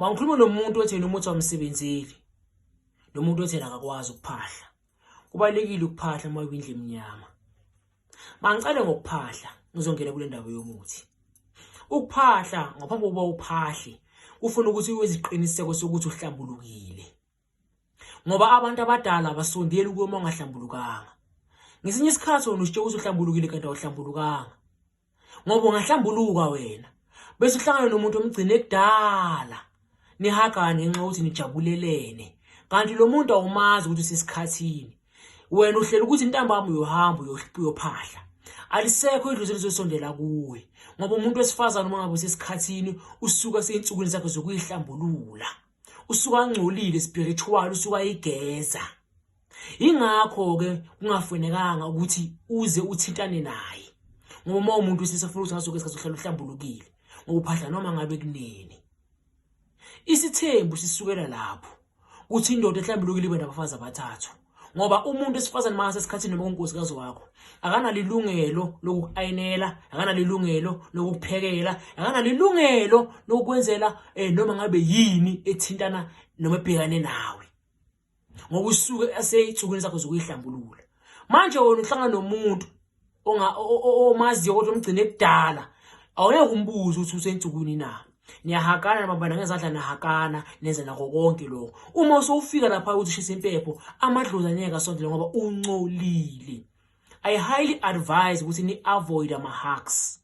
Mangikhuluma nomuntu othi yena umuthi awumsebenzeli, nomuntu othi yena akakwazi ukuphahla. Kubalulekile ukuphahla uma uyindlu emnyama. Mangicale ngokuphahla ngizongena kule ndaba yomuthi. Ukuphahla ngaphambi kokuba uphahle kufuna ukuthi uziqiniseko sokuthi uhlambulukile. Ngoba abantu abadala abasondeli kuwe uma ungahlambulukanga. Ngesinye isikhathi wena usitshela ukuthi uhlambulukile kanti awuhlambulukanga. Ngoba ungahlambuluka wena bese uhlangana nomuntu omgcine kudala nihagane ngenxa yokuthi nijabulelene kanti lo muntu awumazi ukuthi usesikhathini wena uhlela ukuthi ntambama uyohamba uyophahla alisekho idlozi elizosondela kuwe ngoba umuntu wesifazane uma ngabe usesikhathini usuka seyinsukwini zakhe zokuyihlambulula usuka angcolile spiritual usuka ayigeza ingakho ke kungafunekanga ukuthi uze uthintane naye ngoba uma umuntu usesafuna ukuthi ngaso isikhathi uhlala uhlambulukile ngoba uphahla noma ngabe kunini isithembu sisukela lapho uthi indoda ehlambulukile ibe nabafazi abathathu ngoba umuntu esifazane mase esikhathini noma unkosikazi wakho akanalo ilungelo lokuku-ayinela akanalo ilungelo lokukuphekela akanalo ilungelo lokukwenzela noma ngabe yini ethintana noma ebhekane nawe ngoba usuke esey'nsukwini zakho zokuyihlambulula. Manje wena uhlangana nomuntu omaziyo kodwa omgcine kudala awungeke umbuze ukuthi usensukwini na. Niyahakana nibambana ngezandla nahakana nenza nako konke lokho. Uma usufika lapha ukuthi ushisa impepho amadlozi angeke asondele ngoba uncolile. I highly advise ukuthi ni-avoid ama-hugs.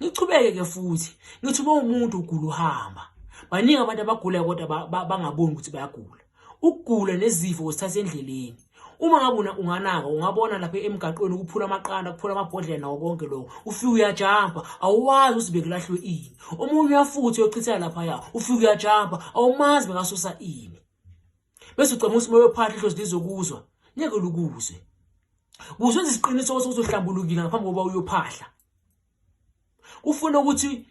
Ngichubeke ke futhi ngithi uma umuntu ugula uhamba baningi abantu abagulayo kodwa bangaboni ukuthi bayagula. Ukugula nezifo usithatha endleleni. Uma ngabe unganaka ungabona lapha emgaqweni kuphula amaqanda kuphula amabhodlela nawo konke lokho ufike uyajampa awuwazi ukuthi bekulahlwe ini. Omunye uyafutha uyochithela laphaya ufike uyajampa awumazi bekasusa ini. Bese ucabanga ukuthi uma uyophahla idlozi lizokuzwa ngeke lukuzwe. Kuze wenze isiqiniseko sokuthi uhlambulukile ngaphambi kokuba uyophahla. Kufuna ukuthi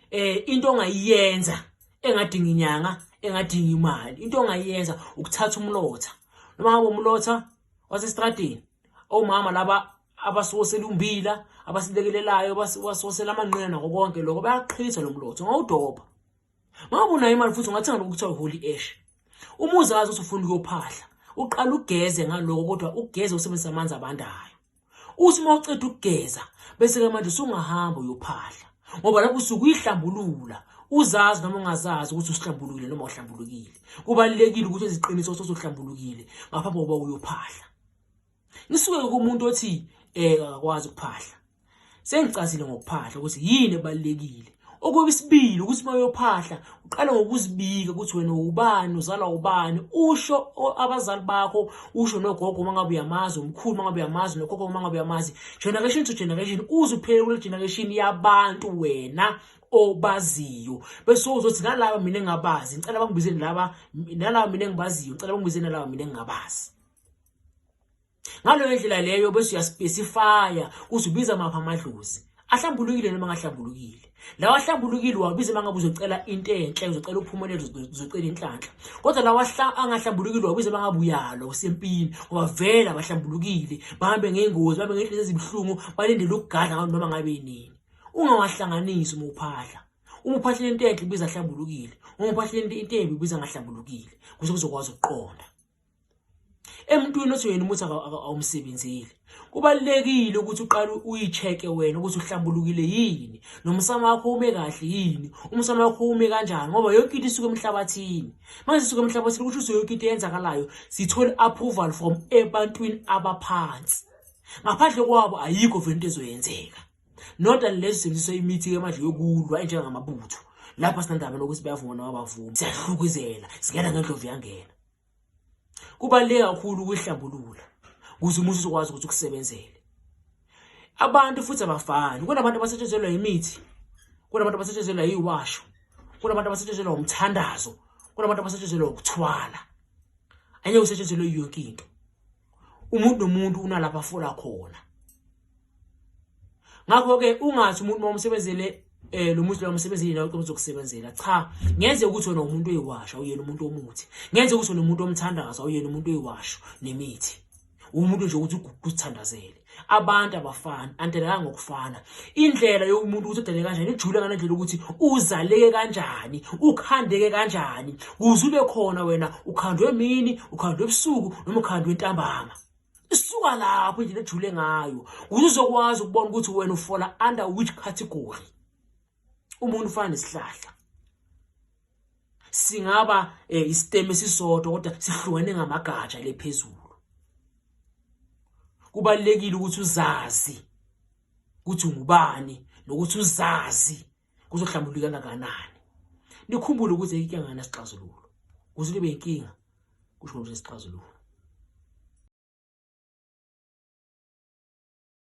into ongayenza engadingi inyanga engadingi imali into ongayenza ukuthatha umlotha noma ngabe umlotha wasestradini omama laba abasosela umbila abasilekelelayo basosela amanqina nako konke lokho bayaqhitha lo mlotha ungawudobha. Ngabe unayo imali futhi ungathenga lokhu kuthiwa holy ash. Uma uzazi ukuthi ufuna ukuyophahla uqala ugeze ngaloko kodwa ugeze usebenzisa amanzi abandayo. Uthi uma uceda ukugeza bese-ke manje usungahamba uyophahla ngoba lapho usuke uyihlambulula uzazi noma ungazazi ukuthi usihlambulukile noma uhlambulukile. Kubalulekile ukuthi eziqiniso ukuthi uhlambulukile ngaphambi kokuba uyophahla. Ngisuke kumuntu othi akakwazi ukuphahla. Sengicasile ngokuphahla ukuthi yini ebalulekile. Okwesibili ukuthi uma uyophahla uqale ngokuzibika ukuthi wena ubani uzalwa ubani usho abazali bakho usho nogogo uma ngabe uyamazi umkhulu uma ngabe uyamazi nokhokho uma ngabe uyamazi generation to generation uze uphele kule generation yabantu wena obaziyo bese uzothi nalaba mina engabazi ngicela bangibize laba nalaba mina engibaziyo ngicela bangibize nalaba mina engingabazi. Ngaleyo ndlela leyo bese uyaspecifya ukuthi ubiza maphi amadlozi ahlambulukile noma angahlambulukile. Lawa ahlambulukile uwabiza uma ngabe uzocela into enhle uzocela ukuphumelela uzocela inhlanhla. Kodwa lawa angahlambulukile uwabiza uma ngabe uyalwa usempini ngoba vele abahlambulukile bahambe ngey'ngozi bahambe ngey'ndlela ezibuhlungu balindele ukugadla noma ngabe yinini. Ungawahlanganisi uma uphahla. Uma uphahlela into enhle ubiza ahlambulukile, uma uphahlela into embi ubiza angahlambulukile ukuze uzokwazi ukuqonda. Emntwini othi wena umuthi awumsebenzeli kubalulekile ukuthi uqale uyi-check-e wena ukuthi uhlambulukile yini nomsamo wakho ume kahle yini umsamo wakho ume kanjani ngoba yonke into isuke emhlabathini manje isuke emhlabathini kusho ukuthi yonke into eyenzakalayo sithole approval from ebantwini abaphansi ngaphandle kwabo ayikho vele into ezoyenzeka. Not unless usebenzisa imithi-ke manje yokulwa enjengamabutho lapha sinandaba nokuthi bayavuma noma abavumi siyahlukuzela singena ngendlovu yangena. Kubaluleke kakhulu ukuyihlambulula ukuze umuthi uzokwazi ukuthi ukusebenzele. Abantu futhi abafani kunabantu abasetshenzelwa imithi kunabantu abasetshenzelwa yiwasho kunabantu abasetshenzelwa umthandazo kunabantu abasetshenzelwa ukuthwala angeke usetshenzelwe yonke into. Umuntu nomuntu unalapho afola khona. Ngakho-ke ungathi umuntu uma umsebenzele lo muthi lo umsebenzile nawe uzokusebenzela. Cha, ngenze ukuthi wena umuntu oyiwasha uyena umuntu omuthi. Ngenze ukuthi wena umuntu omthandazo awuyena umuntu oyiwasho nemithi. Umuntu nje ukuthi uzithandazele. Abantu abafani, andeleka ngokufana. Indlela yomuntu ukuthi udaleke kanjani ijule ngale ndlela ukuthi uzaleke kanjani, ukhandeke kanjani, kuze ube khona wena ukhandwe emini, ukhandwe ebusuku noma ukhandwe ntambama. Isuka lapho indlela ejule ngayo ukuze uzokwazi ukubona ukuthi wena ufola under which category. Umuntu ufana nesihlahla, singaba isitemu esisodwa kodwa sihlukene ngamagatsha le phezulu. Kubalulekile ukuthi uzazi ukuthi ungubani nokuthi uzazi kuzohlambuluka kangakanani. Nikhumbule ukuthi inkinga ngasixazululo kuze libe inkinga kusho ukuthi isixazululo.